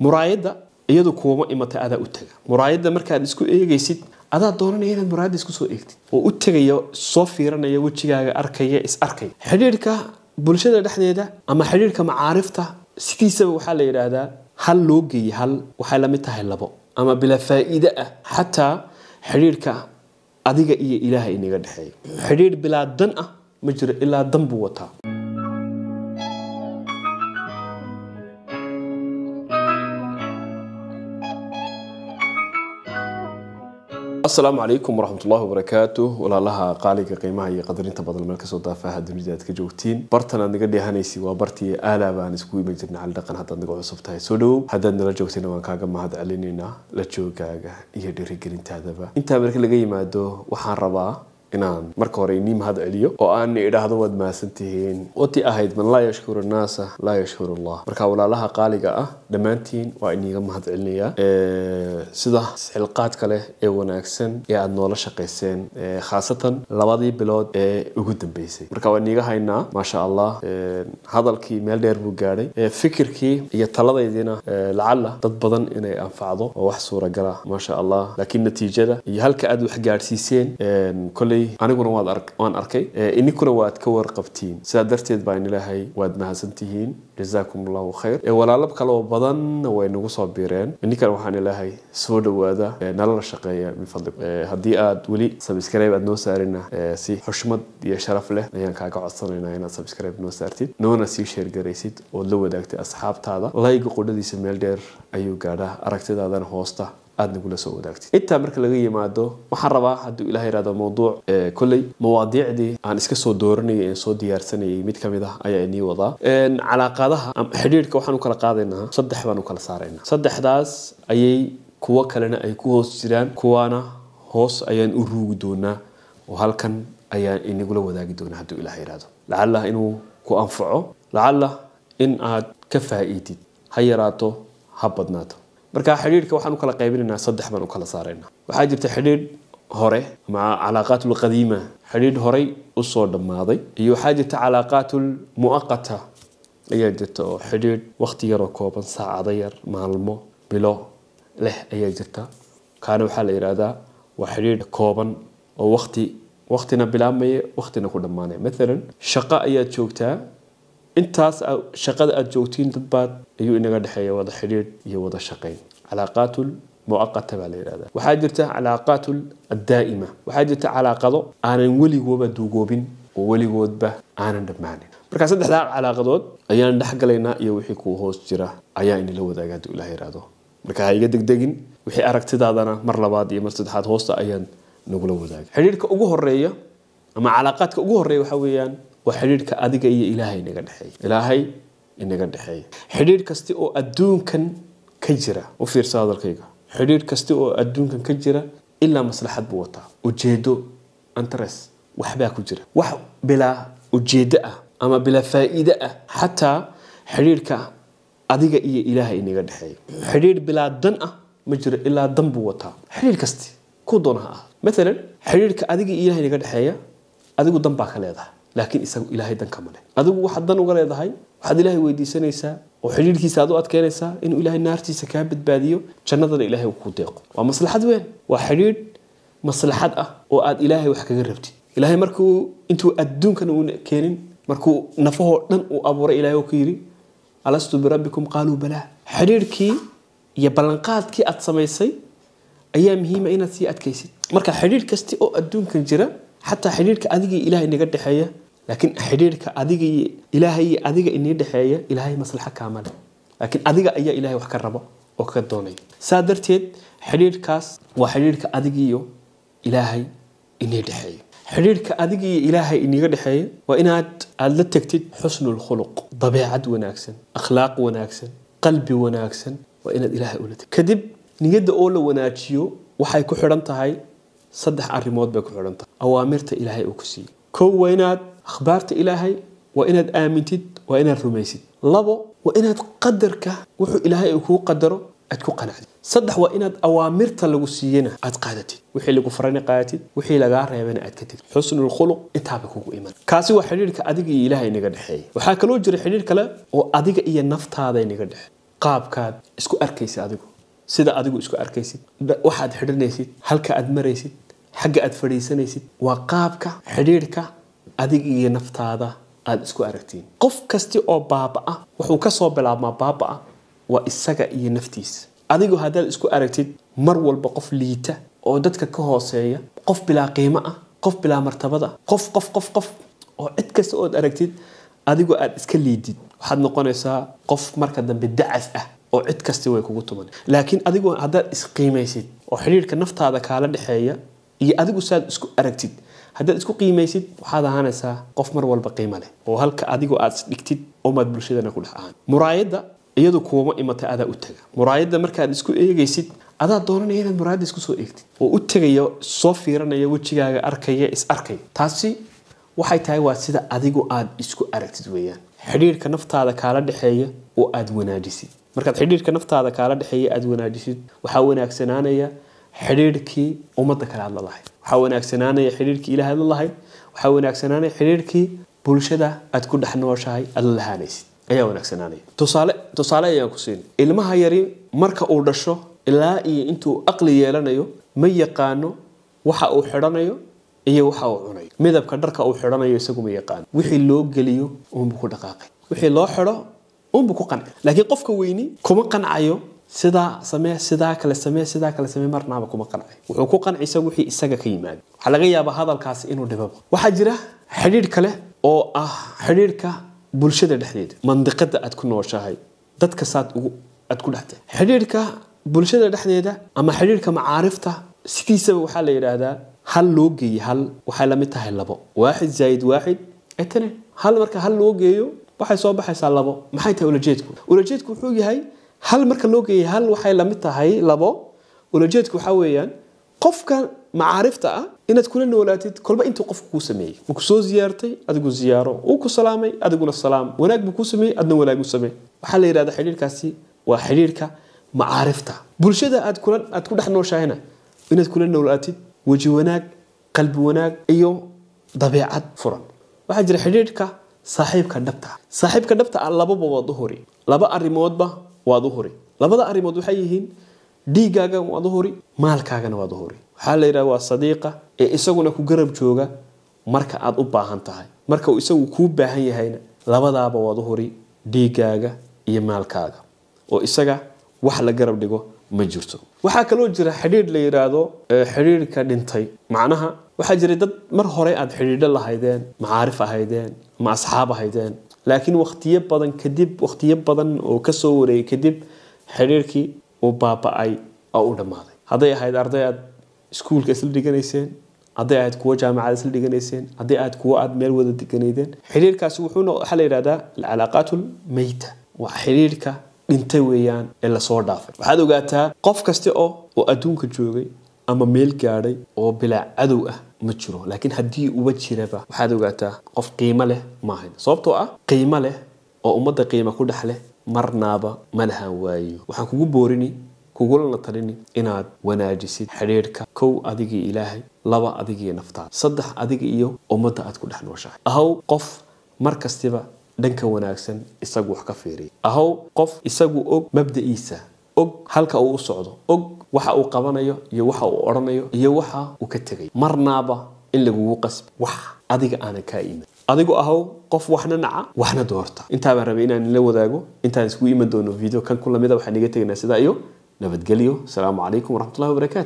Muraayadda iyadu kuuma imata, adaa u taga. Muraayadda markaad isku eegaysid, adaa doonanaya inaad muraayadda isku soo eegtid oo u tegaya, soo fiiranaya, wejigaaga arkaya, is arkaya. Xidhiidhka bulshada dhexdeeda ama xidhiidhka macaarifta sidiisaba waxaa la yidhaahdaa hal loo geeyey hal waxay la mid tahay labo, ama bilaa faa'iide ah. Xataa xidhiidhka adiga iyo Ilaaha inaga dhexeeya, xidhiidh bilaa dan ah ma jiro, ilaa dan buu wataa. Asalaamu calaykum waraxmatullahi wabarakaatu. Walaalaha qaaliga, qiimaha iyo qadarinta badan, meel kasoo daafaha dunida aad ka joogtiin, bartan aad naga dheehanaysi waa bartii aalaa baan iskugu iman jirnay Cali Dhaqan. Haddaad naga cusub tahay, soo dhowow. Haddaad nala joogtayna, waan kaaga mahad celinaynaa la joogaaga iyo dhiirigelintaadaba. Intaa marka laga yimaado, waxaan rabaa inaan marka hore inii mahad celiyo oo aan idhaahdo waad mahadsantihiin. Watii ahayd "Man laa yashkuru nnaasa laa yashkuru Allah". Marka walaalaha qaaliga ah dhammaantiin waa iniiga mahad celinayaa sida xilqaadka leh ee wanaagsan ee aada noola shaqayseen, khaasatan labadii bilood ee ugu dambeysay. Marka waa iniiga haynaa, maasha Allah. Hadalkii meel dheer buu gaadhay, fikirkii iyo taladaydiina lacalla dad badan inay anfacdo oo wax suuragala, maasha Allah. Laakiin natiijada iyo halka aad wax gaadhsiiseen kolley aniguna waan arkay, ininkuna waad ka warqabtiin. Sidaa darteed baan ilaahay waad mahadsantihiin, jazaakum Allahu khayr. Walaalo kale oo badanna way nagu soo biireen, ininkana waxaan ilaahay soo dhawaada, nalala shaqeeya min fadli. Haddii aad weli subscribe aad noo saarina, si xushmad iyo sharaf leh ayaan kaaga codsanaynaa inaad subscribe noo saartid, noona sii share garaysid ood la wadaagtay asxaabtaada. Layga qudhadiisa meel dheer ayuu gaadhaa, aragtidaadana hoosta aada nagula soo wadaagtid. Intaa marka laga yimaado, waxaan rabaa hadduu Ilaah yihahdo mawduuc kolley mawaadiicdii aan iska soo dooranayay ee soo diyaarsanayay mid ka mid ah ayaa inii wadaa. Calaaqadaha ama xidhiidhka waxaan u kala qaadaynaa saddex baan u kala saaraynaa. Saddexdaas ayay kuwo kalena ay ku hoos jiraan, kuwaana hoos ayaan u ruugi doonaa oo halkan ayaan inagula wadaagi doonaa hadduu Ilaah yihahdo, lacalla inuu ku anfaco, lacalla in aad ka faa'iidid, ha yaraato ha badnaato. Marka xidhiidhka waxaan u kala qaybinaynaa saddex baan u kala saaraynaa. Waxaa jirta xidhiidh hore ama calaaqaat alqadiima, xidhiidh horey usoo dhammaaday, iyo waxaa jirta calaaqaat almu'aqata ayaa jirta, oo xidhiidh waqti yaroo kooban, saacado yar, maalmo, bilo leh ayaa jirta. Kaana waxaa la yidhaahdaa waa xidhiidh kooban oo waqti waqtina bilaabmaya, waqtina ku dhammaanaya. Mathalan shaqo ayaad joogtaa, intaas shaqada aada joogtiin dad baad ayuu inaga dhexeeya wada xidhiidh iyo wada shaqayn, calaaqaatul mu'aqata baa la yidhahdaa. Waxaa jirta calaaqaatul addaa'ima, waxaa jirta calaaqado aanan weligooba duugoobin oo weligoodba aanan dhammaanin. Marka saddexdaa calaaqadood ayaan dhex galaynaa iyo wixii kuu hoos jira ayaa inila wadaaga hadduu Ilaah yidhaahdo. Marka ha iga degdegin, wixii aragtidaadana mar labaad iyo mar saddexaad hoosta ayaan nagula wadaagay. Xidhiidhka ugu horeeya ama calaaqaadka ugu horeeya waxaa weeyaan waa xidhiidhka adiga iyo Ilaahay inaga dhexeeya. Ilaahay inaga dhexeeya, xidhiidh kasti oo adduunkan ka jira, u fiirsa hadalkayga, xidhiidh kasti oo adduunkan ka jira ilaa maslaxad buu wataa, ujeedo, interest, waxbaa ku jira. Wax bilaa ujeedo ah ama bilaa faa'iide ah, xataa xidhiidhka adiga iyo Ilaahay inaga dhexeeya, xidhiidh bilaa dan ah ma jiro, ilaa dan buu wataa. Xidhiidh kasti ku doona ha ah. Mathalan xidhiidhka adiga iyo Ilaahay inaga dhexeeya, adigu dan baa ka leedahay, laakiin isagu Ilaahay dan kama leh. Adigu waxaad dan uga leedahay, waxaad Ilaahay weydiisanaysaa oo xidhiidhkiisa aad u adkeynaysaa inuu Ilaahay naartiisa kaa badbaadiyo, jannadana Ilaahay uu kuu deeqo. Waa maslaxad weyn, waa xidhiidh maslaxad ah oo aad Ilaahay wax kaga rabtid. Ilaahay markuu intuu adduunkan uuna keenin, markuu nafahoo dhan uu abuuray, Ilaahay uu ku yidhi "Alastu birabbikum? Qaaluu balaa." Xidhiidhkii iyo ballanqaadkii aad samaysay ayaa muhiima inaad sii adkaysid. Marka xidhiidh kasti oo adduunkan jira, xataa xidhiidhka adiga iyo Ilaahay inaga dhexeeya, laakiin xidhiidhka adiga iyo Ilaahay iyo adiga inii dhexeeya, Ilaahay maslaxa kaama leh, laakiin adiga ayaa Ilaahay wax ka raba oo ka doonaya. Saa darteed xidhiidhkaas waa xidhiidhka adiga iyo Ilaahay inii dhexeeya. Xidhiidhka adiga iyo Ilaahay iniga dhexeeya waa inaad aada la tegtid xusnul khuluq, dabeecad wanaagsan, akhlaaq wanaagsan, qalbi wanaagsan waa inaad Ilaahay ula tegtid. Kadib niyadda oo la wanaajiyo waxay ku xidhan tahay saddex arrimood bay ku xidhan tahay. Awaamirta Ilaahay uu ku siiyey, kow waa inaad akhbaarta Ilaahay waa inaad aamintid, waa inaad rumaysid. Labo waa inaad qadarka wuxuu Ilaahay uu kuu qadaro aad ku qanacdid. Saddex waa inaad awaamirta lagu siiyena aad qaadatid, wixii lagu farayna qaadatid, wixii lagaa reebana aad ka tegid. Xusnul khuluq intaaba kugu iman. Kaasi waa xidhiidhka adiga iyo Ilaahay inaga dhexeeya. Waxaa kaloo jira xidhiidh kale oo adiga iyo naftaada inaga dhexeeya. Qaabkaad isku arkaysid adigu, sida adigu isku arkaysid, waxaad xidhanaysid, halka aad maraysid, xagga aad fadhiisanaysid, waa qaabka xidhiidhka adiga iyo naftaada aad isku aragtiin. Qof kasti oo baaba'a wuxuu ka soo bilaabmaa baaba'a waa isaga iyo naftiisa. Adigu haddaad isku aragtid mar walba qof liita oo dadka ka hooseeya, qof bilaa qiimo ah, qof bilaa martabada, qof qof qof qof oo cid kasta ood aragtid adigu aad iska liidid, waxaad noqonaysaa qof marka dambe dacas ah oo cid kasti way kugu tuman. Laakiin adigu haddaad isqiimaysid oo xidhiidhka naftaada kaala dhexeeya iyo adigu saad isku aragtid haddaad isku qiimaysid, waxaad ahaanaysaa qof mar walba qiimo leh oo halka adigu aad isdhigtid umaad bulshadana ku dhex ahaan. Muraayadda iyadu kuuma imata, adaa u taga. Muraayadda markaad isku eegaysid, adaa doonanaya inaad muraayadda isku soo eegtid oo u tegaya, soo fiiranaya, wejigaaga arkaya, is arkaya. Taasi waxay tahay waa sida adigu aad isku aragtid weeyaan. Xidhiidhka naftaada kaala dhexeeya oo aad wanaajisid, markaad xidhiidhka naftaada kaala dhexeeya aad wanaajisid, waxaa wanaagsanaanaya xidhiidhkii ummadda kale aad la lahayd, waxaa wanaagsanaanaya xidhiidhkii Ilaah aad la lahayd, waxaa wanaagsanaanaya xidhiidhkii bulshada aad ku dhex nooshahay aad la lahaanaysid ayaa wanaagsanaanaya. Tusaale ayaan ku siin. Ilmaha yari marka uu dhasho ilaa iyo intuu aqli yeelanayo ma yaqaano waxa uu xidhanayo iyo waxa uu cunayo. Midabka dharka uu xidhanayo isagu ma yaqaano, wixii loo geliyo uunbuu ku dhaqaaqay, wixii loo xidho uunbuu ku qancay. Laakiin qofka weyni kuma qancayo sidaa samee, sidaa kale samee, sidaa kale samee, marnaaba kuma qancayo. Wuxuu ku qanci isagu wixii isaga ka yimaado. Waxaa laga yaabaa hadalkaasi inuu dhibaba. Waxaa jira xidhiidh kale oo ah xidhiidhka bulshada dhexdeeda, mandiqada aad ku nooshahay, dadka saad ugu aad ku dhextahay. Xidhiidhka bulshada dhexdeeda ama xidhiidhka macaarifta sidiisaba waxaa la yidhaahdaa hal loo geeyey hal waxay la mid tahay labo. 1 + 1 2. Hal marka hal loo geeyo waxay soo baxaysaa labo. Maxay tahay ulajeedku? Ulajeedku wuxuu yahay hal marka loo geeyey hal waxay la mid tahay labo. Ulajeedku waxaa weeyaan qofka macaarifta ah inaad kula noolaatid kolba intuu qofku kuu sameeyey. Wuu ku soo ziyaartay, adigu ziyaaro, wuu ku salaamay, adiguna salaam, wanaag buu kuu sameeyey, adna wanaag u samee. Waxaa la yidhahdaa xidhiidhkaasi waa xidhiidhka macaarifta. Bulshada aad ku dhex nooshahayna inaad kula noolaatid weji wanaag, qalbi wanaag iyo dabeecad furan. Waxaa jira xidhiidhka saaxiibka dhabta ah. Saaxiibka dhabta ah lababa waad u hori, laba arrimoodba waad u hori. Labada arrimood waxay yihiin dhiiggaaga waad u hori, maalkaagana waad u hori. Waxaa la yidhaha waa sadiiqa ee isaguna ku garab jooga marka aad u baahan tahay, marka uu isagu kuu baahan yahayna labadaaba waad u hori, dhiiggaaga iyo maalkaaga, oo isaga wax la garab dhigo ma jirto. Waxaa kaloo jira xidhiidh la yidhaahdo xidhiidhka dhintay. Macnaha waxaa jiray dad mar hore aad xidhiidho lahaydeen, macaarif ahaydeen ama asxaab ahaydeen, laakiin waqtiyo badan kadib, waqtiyo badan oo kasoo wareegay kadib, xidhiidhkii uu baaba'ay oo u dhammaaday. Hadday ahayd arday aad iskuulka isla dhiganayseen, hadday ahayd kuwo jaamacad isla dhiganayseen, hadday ahayd kuwo aad meel wada deganaydeen, xidhiidhkaasi wuxuu waxaa la yidhahdaa alcalaaqaat almeyta, waa xidhiidhka dhintay weeyaan ee lasoo dhaafay. Waxaad ogaataa qof kasta oo adduunka joogay ama meel gaadhay oo bilaa cadow ah ma jiro, laakiin haddii uba jiraba waxaad ogaataa qof qiimo leh ma ahayn. Sababtoo ah qiimo leh oo ummadda qiimo ku dhex leh marnaaba ma lahan waayo. Waxaan kugu boorini, kugulana talini inaad wanaajisid xidhiidhka kow adigii Ilaahay, laba adigii naftaada, saddex adiga iyo ummadda aad ku dhex nooshahay. Ahow qof mar kastiba dhanka wanaagsan isagu wax ka fiiriya. Ahow qof isagu og mabda'iisa, og halka uu u socdo, og waxa uu qabanayo iyo waxa uu odhanayo iyo waxa uu ka tegay. Marnaaba in lagugu qasbo wax adiga aanan kaa iman. Adigu ahow qof waxna naca waxna doorta. Intaa baan rabay inaan la wadaago. Intaan iskugu iman doono video kan ku lamida, waxaan iga tegaynaa sidaa iyo nabadgelyo. Asalaamu calaykum waraxmatullahi wabarakaatu.